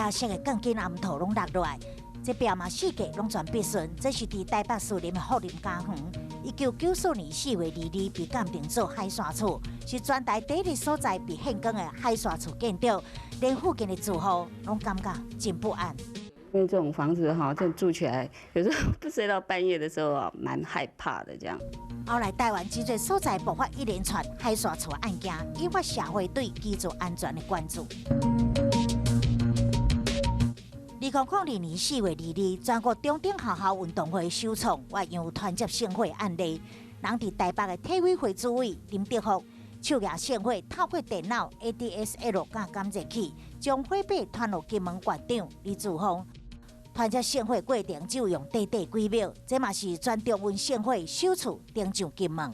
仔色的鋼筋掩套攏落落來，這壁嘛四界攏全筆順。這是佇台北士林的福林家園，1994年4月22被鑑定做海沙厝，是全台第一个所在被獻光的海沙厝建築，連附近的住戶攏感覺真不安。因為這種房子哈，這住起來有時候不睡到半夜的時候啊，蠻害怕的這樣。後來台灣真濟所在爆發一連串海沙厝案件，引發社會對居住安全的關注。2002年4月22，全國中等學校運動會首創越洋團結聖火案例，人佇台北的體委會主委林德福手舉聖火，透過電腦 ADSL 佮感熱器，將火把傳予金門縣長李子峰。團結聖火過程只有用短短幾秒，這嘛是全中運聖火首次登上金門。